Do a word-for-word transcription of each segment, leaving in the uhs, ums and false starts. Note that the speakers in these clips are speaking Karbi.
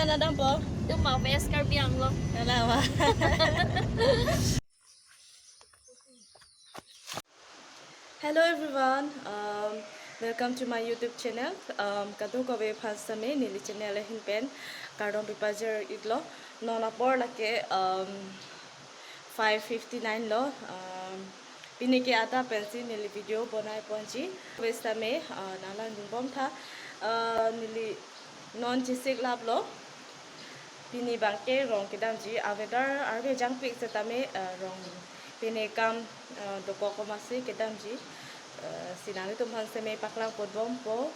Nadampo. Tum ma West Karbi Anglong. Nalawa. Hello everyone, um, welcome to my YouTube channel. Um, kadokave aphan sitame neli channel ahin pen kardom pipajir iklo. Non apor lake, um, five fifty-nine lo. Um, pini ke adap pensi neli video bonai ponji. West sitame, uh, nanglang dunbom tha. Uh, neli non chesik laplo. Pini abangke rong kedamji, a weather arve jangpik setame, eh, rong pini akam, eh, dokok amatsi kedamji, eh, si nanglitum aphan sitame paklang ponbompo.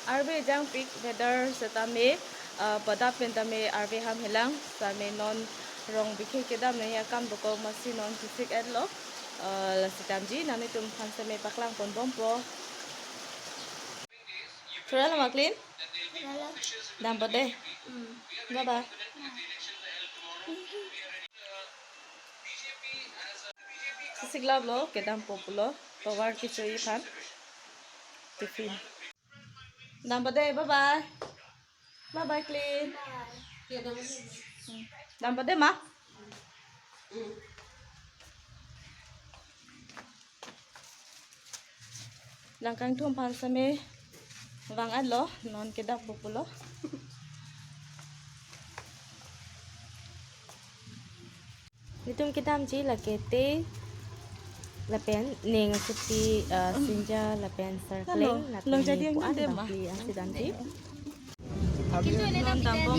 Arve jangpik weather setame, eh, padap pen tame arve ham helang, sitame non rong bikhe kedam nangji akam dokok amatsi non chesik etlo, eh, lasi damji nanglitum aphan sitame paklang ponbompo. Thura lo maklin? Dampo de. Hmm. Bye bye. Chesik laplo, kedampo pulo. Tovar kecho-i aphan. Tiffin. Dampo de, bye bye. Bye bye, Clean. Hmm. Dampo de, ma? Langkangthum aphan sitame vang-etlo, non kedampo pulo. Nelitum kedamji lake te lapen ning asopi, ah, Sinja lapen Sarkleng, lapen long jadi ning yang puan dam ma? Bangphli ansi damji. Kintu ini non dampo.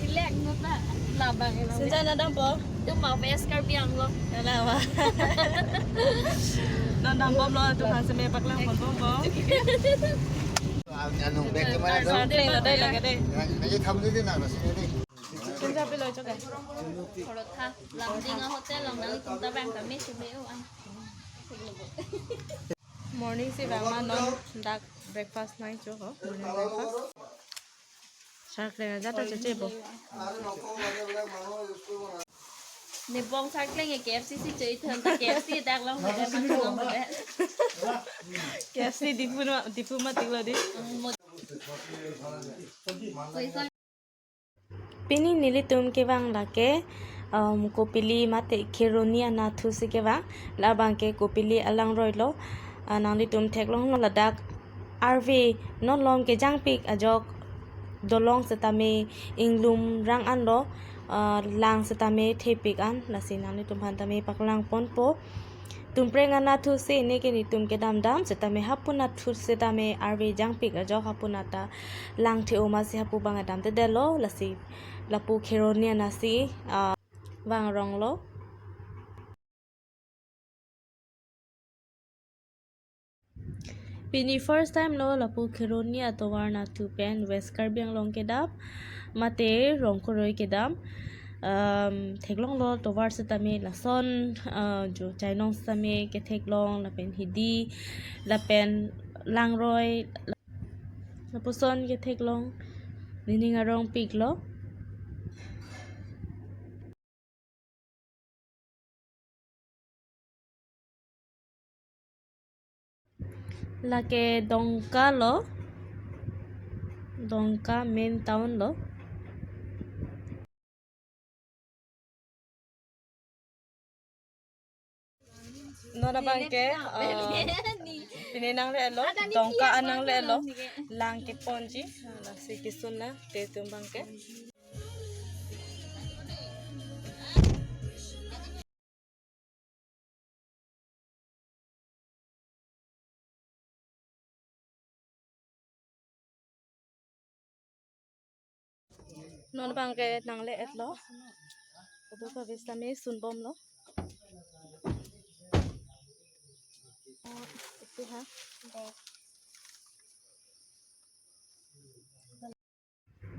Ilek nota labang ini. Sinja nadampo. Tum ma West Karbi Anglong. Nalawa. Non dambomlo, tum aphan sitame paklang ponbompo. Anu, back to my. Sarkleng lo dai lake dai. Lagi, lagi tham dai na, na sini dai. Sinja pilo choka. Porotha, Lamding a hotel along nangtum ta bang kami sumeo ang. Morning si vang ma, non dak breakfast nangcho ho, morning breakfast. Sarkleng ajat ta cheche bo. Nebong Sarkleng e K F C si choi thon ta K F C dak long. K F C Diphu ma, Diphu ma tiklo di. Pini nelitum kevang lake, um, Kopili mate Kheroni anatthu si kevang, labangke Kopili alangroi lo, ah, nanglitum theklonglo ladak arve non lom kejangpik ajok dolong setame inglum rang an lo, ah, lang setame thepik an, lasi nanglitum aphan tame paklang ponpo. Tumpreng anatthu si neke nelitum kedam dam, setame hapu anatthu setame arve jangpik ajok hapu nata lang the-o amatsi hapu abang damtedetlo, lasi lapu Kheroni anat si, ah, vang rong lo. Pini first time lo lapu Kheroni atovar anatthu pen West Karbi Anglong kedam, mate rong koroi kedam. Um, theklonglo tovar setame lason, uh, jo chainong setame ketheklong lapen hidi lapen langroi lapuson ketheklong, nening arongpik lo. Lake Dongka lo, Dongka main town lo. Non abangke, ah, pine nangle-etlo, Dongka an nangle-etlo, lang keponji, lasi kesun na, te tum abangke. Non abangke nangle-etlo. Kadokave sitame sunbomlo. Ito ha.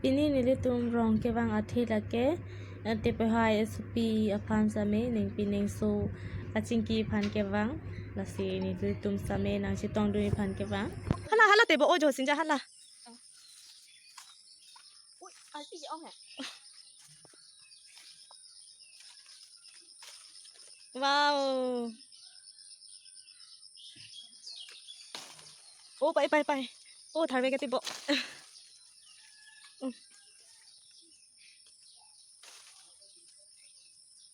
Pini nelitum rong kevang athe lake, eh, Tepohai asopi aphan sitame, ning pining so kachingki aphan kevang, lasi nelitum sitame nangchetongdun aphan kevang. Hala, hala tebo, o jo Sinja hala. Ui, arti ong he. Wow. Oh, pai, pai, pai. Oh, tharve katibo. Mm.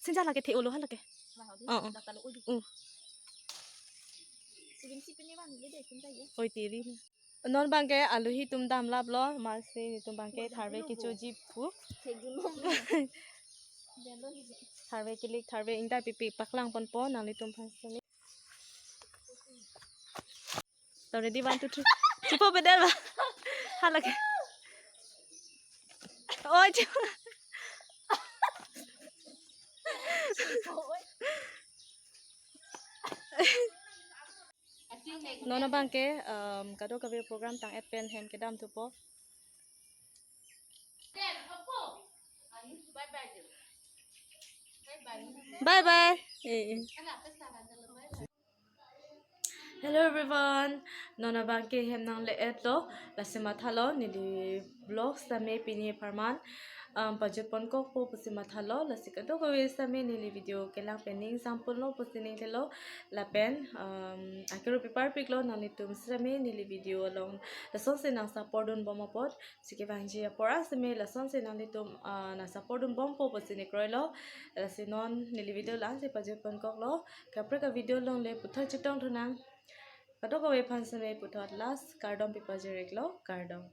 Sinja lake the olo ha lake. Oh, oh. Mm. Oi tiri. Non abangke alohi atum damlaplo, amatsi netum abangke tharve kechoji pu. Tharve kelik, tharve ingdai pipi paklang ponpo nanglitum aphan semi. So ready, one, two, three. Chipo bedel ba. Ha lake. Oi, chipo. Non abangke, um, kadokave program tang-et pen hem kedam thupo. Bye bye. Eh, eh. Hello everyone. Non abangke hem nangle-etlo. Lasi mathalo neli vlog sitame pini apharman, um, pajut ponkokpo pusi mathalo. Lasi kadokave sitame neli video kelang pen ning sampun lo pusi ning thelo. Lapen, um, akero pipar piklo, nanglitum sitame neli video along lasonsi nang support dunbom apot. Sike bangji apor asitame lasonsi nanglitum, ah, nang support dunbompo pusi ning kroilo. Lasi non neli video la-ansi pajut ponkoklo. Kaprek a video along le puthot chetong thunang. Kadokave aphan sitame puthot last kardom pipajir-iklo, kardom.